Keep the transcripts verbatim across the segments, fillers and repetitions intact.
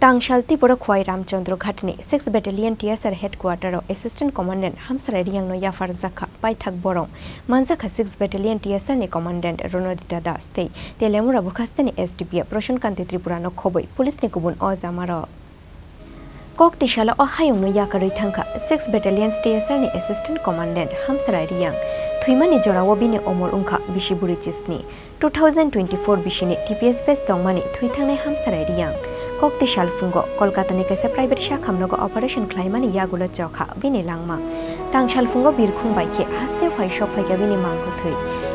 Tangsal Tipura Khwai Ramchandra Ghatni six Battalion T S R Headquarter o Assistant Commandant Hamsarai Riyang no yapharjak kha paithak borok. Manjak kha six Battalion T S R ni Commandant Ronodita Das tei Telemura Bukhastani S D P O Prashant Kanti Tripura no khobwi police ni kubun o jama rok. Kok tisalo o hayung no yakarwi thangkha six Battalion T S R ni Assistant Commandant Hamsarai Riyang. Thwimani jorao bini omor wngkha bisi bwrwi chisni. Two thousand twenty-four bisini T P S base tongmani thwi thangnai Hamsarai Riyang. Kok tisal phungo Kolkata ni kaisa private sakhamnogo operation khlaimani yagulo chokha bini langma. Tangsal phungo birkhung bai khe haste phai sok phaikha bini mangkwthwi.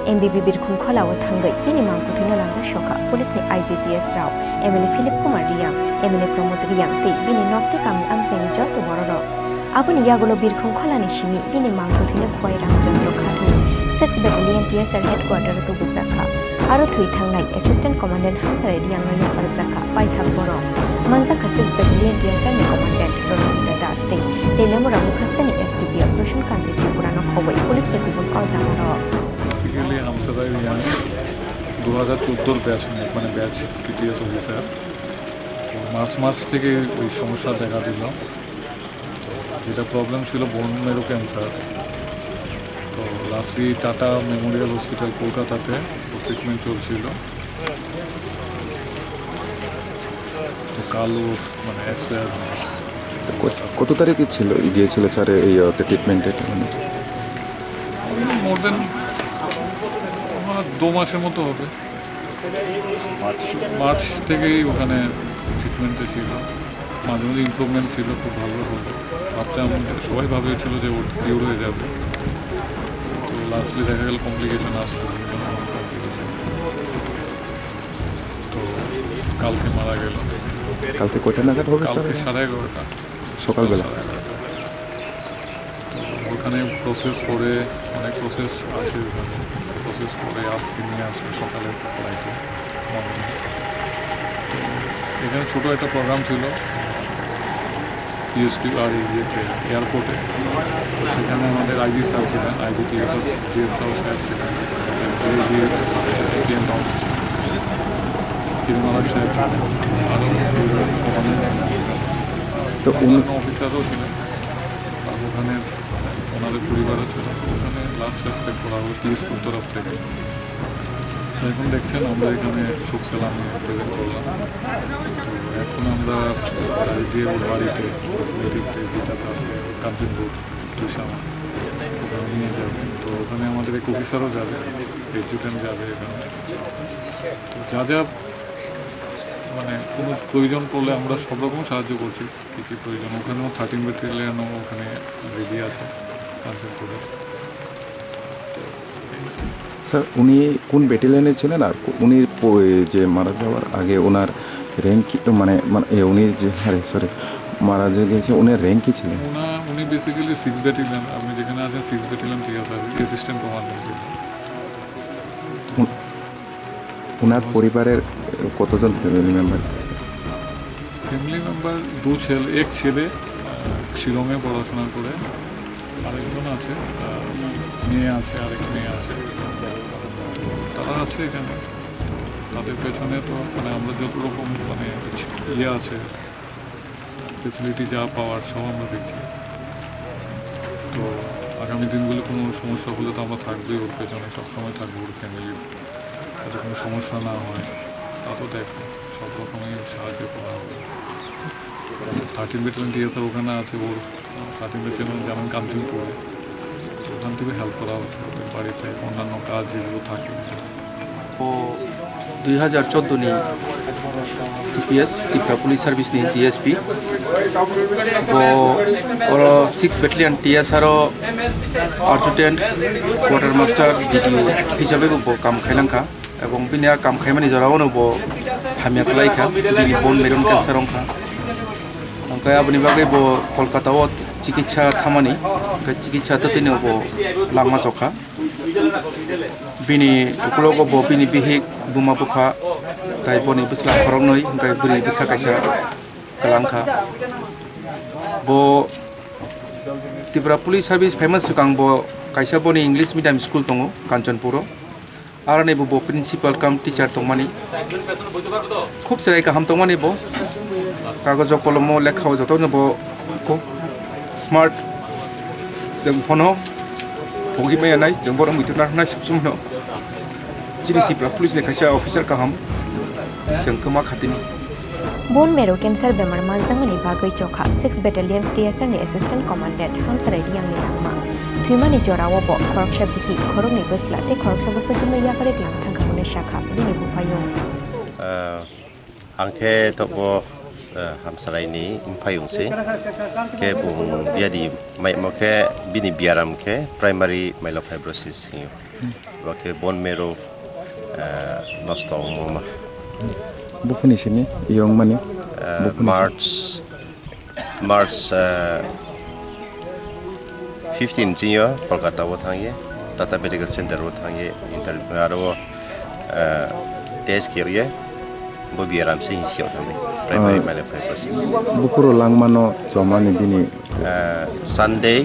M B B birkhung kholao thangwi bini mangkwthwino lamjak sokha police ni I G G S rao, M L A Philip Kumar Riyang, M L A Pramod Riyang tei bini nok tei kamni amchaini joto bororok. Aboni yagulo birkhung kholani simi bini mangkwthwino Khwai Ramchandra Ghatni six Battalion T S R Headquarter o tubujak kha. Aro thwi thangnai Assistant Commandant Hamsarai Riyangno yapharjak kha paithak borok. Manjak kha six Battalion T S R ni Commandant Ronanda Das tei Telemura Bukhastani S D P O Prashant Kanti Tripura no khobwi police ni kubun o jama rok. Basically, Hamsarai Riyang দু হাজার চোদ্দোর ব্যাচ, মানে batch TPS officer. তো মার্চ মাস থেকে ওই সমস্যা দেখা দিল, যেটা প্রবলেম ছিল বোন মেরু ক্যান্সার। তো লাস্টলি টাটা মেমোরিয়াল হসপিটাল কলকাতাতে ওর ট্রিটমেন্ট চলছিল। তো কাল ওর মানে এক্সপায়ার হয়। তো কত, কত তারিখে ছিল, গিয়েছিল স্যার এই, ইয়েতে, ট্রিটমেন্টে? মোর দেন আমার দু মাসের মতো হবে। মার্চ থেকেই ওখানে ট্রিটমেন্টে ছিল, মাঝে মাঝে ইমপ্রুভমেন্ট ছিল, খুব ভালো হলো। ভাবতে আমাদের সবাই ভাবেছিল যে ওর কিওর হয়ে যাবে, তো লাস্টলি দেখা গেল কমপ্লিকেশন আসলো, বিভিন্ন ধরনের কমপ্লিকেশন। তো কালকে মারা গেল। কালকে কয়টা নাগাদ হবে, স্যার? কালকে সাড়ে এগারোটা। সকালবেলা? সাড়ে এগারোটা। তো ওখানে প্রসেস করে, অনেক প্রসেস আছে ওখানে, প্রসেস করে আজকে নিয়ে আসবে সকালে ফ্লাইটে, মর্নিং। এখানে ছোটো একটা প্রোগ্রাম ছিল পিএসটি আর ইয়েতে, এয়ারপোর্টে। তো সেখানে আমাদের আইজি স্যার ছিলেন, আইজি টিএসআর, টিএসআর সাহেব ছিলেন, এডিজি, এপিএম হাউস, কিরণ সাহেব ছিলেন, আরও তো উনি অন্যান্য অফিসারও ছিলেন। আর ওখানে ওনাদের পরিবারও ছিল। ওখানে লাস্ট রেসপেক্ট করা হলো পিএসপির তরফ থেকে। তো এখন দেখছেন আমরা এখানে শোক সালামি প্রেজেন্ট করলাম। তো এখন আমরা যে ওর বাড়িতে, নেটিভে যেটাতে আছে, কাঞ্চনপুর, তুষামা, ওখানে নিয়ে যাবে। তো ওখানে আমাদের এক অফিসারও যাবে, এডজুটেন্ট যাবে এখানে। তো যা যা মানে কোনো প্রয়োজন পড়লে আমরা সব রকম সাহায্য করছি। কী কী প্রয়োজন? ওখানেও থার্টিন ব্যাটালিয়নও ওখানে রেডি আছে, কাঞ্চনপুরে। স্যার, উনি কোন ব্যাটালিয়নে ছিলেন? আর কো-, উনি প-, এ, যে মারা যাওয়ার আগে ওনার র্যাঙ্ক কি, মানে, মানে, এ, উনি যে, আরে, সরি, মারা যে গেছে, ওনার র্যাঙ্ক কি ছিলেন? ওনা-, উনি বেসিক্যালি সিক্স ব্যাটালিয়ন, আপনি যেখানে আছেন, six battalion TSR, assistant commandant. উন-, ওনার পরিবারের কতজন ফ্যামিলি মেম্বার? ফ্যামিলি মেম্বার দু ছেলে, এক ছেলে, আহ, শিলংয়ে পড়াশোনা করে, আরেকজন আছে, আহ, মেয়ে আছে, আরেক মেয়ে আছে। তারা আছে এখানে। তাদের পেছনে তো, মানে, আমরা যত রকম, মানে, ইয়ে আছে, ফেসিলিটি যা পাওয়ার সব আমরা দেখছি। তো আগামী দিনগুলো কোনো সমস্যা হলে তো আমরা থাকবোই ওর পেছনে, সবসময় থাকবো ওর ফ্যামিলির। যাতে কোনো সমস্যা না হয়, তা তো দেখবো, সব রকমই সাহায্য করা হবে। থার্টিন ব্যাটালিয়ন টিএসআর ওখানে আছে, ওর থার্টিন ব্যাটালিয়ন জানেন কাঞ্চনপুরে, তো ওখান থেকে হেল্প করা হচ্ছে ওদের বাড়িতে, অন্যান্য কাজ যেগুলো থাকে। Bo dui hazar chordo ni T P S, Tripura Police Service ni D S P. Bo oro six Battalion T S R o Adjutant, Quarter Master, D D O hisabe bo, bo kam khailangkha. Ebong bini a kam khaimani jorao no bo hamya kwlaikha, bini bone marrow cancer wngkha. Hwnkhe aboni bagwi bo Kolkata o chikitsa thamani, hwnkhe chikitsa twtwino bo langma chokha. Bini ukulogo bo bini bihik, buma bupha, tai boni bwsla khoroknwi, hwnkhe bwrwi bwsa kaisa kwlangkha. Bo Tripura Police Service phaima swkang bo kaisa boni English medium school tongo Kanchanpuro. Aroni bo, bo principal cum teacher tongmani. Khub chwrai kaham tongmani bo. Kagojo kolomo lekha o jotono bo ko smart. Chwng phono pogwi maya nai, chwng bono muitu narwknai sub sum no. Chini Tripura Police ni kaisa officer kaham chwng kwma khatini. Bone marrow cancer bemar manjakmani bagwi chokha six Battalion T S R ni Assistant Commandant Hamsarai Riyang ni langma. Thwimani jorao bo khoroksa bihik, khoroknwi bwsla tei khoroksa bwsajwkno yakarwi lang thangkha hwnwi sakha bini buphaiyung. Ah, ang khe tabuk, ah, Hamsarai ni buphaiyung se. Khe bung biyadi maimo khe bini biaram khe primary myelofibrosis hino. Bo khe bone marrow, ah, nosto wngma. Buphuni simi, iyo wngmani? Ah, Buphuni simi. March, March, ah, fifteen chini o Kolkata o thangye, Tata Medical Center o thangye, interview aro, ah, test khe ye, bo biaram se hisi o thangye, primary Ah. Myelofibrosis. Buphuru langmano chomani bini Ah, Sunday,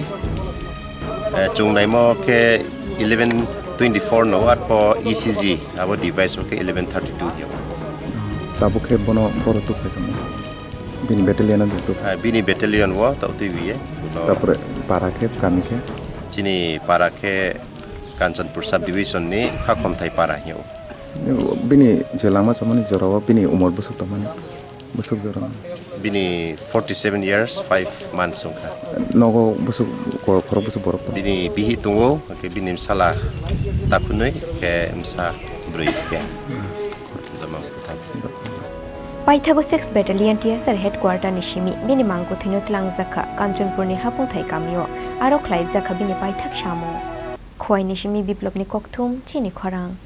eh, chwng naimo khe eleven twenty-four no, arpho E C G abo device bo khe eleven thirty-two hiyo. Tabuk khe bono boro tukhai tongmo. Bini battalion o tuk. Ah, bini battalion o tau twi biye. Tapore para khe, kami khe? Chini para khe Kanchanpur sub division ni Khakhomthai para hiyo. Bini je langma chomani jorao bini umor bwswk tongmani? Bwswk jora. Bini forty-seven years, five months wngkha. Nogo bwswk, ko-, khorok bwswk borok tong? Bini bihi tongo, hwnkhe bini bwsala takhunwi, khe bwsa bwrwi khe. Joma wngkha. Paithago six Battalion T S R headquarter ni simi bini mangkwthwino twlangjakha Kanchanpur ni Hapungthai kamio. Aro khlaijakha bini paithak samung. Khowai ni simi Biplop ni kokthum chini khorang.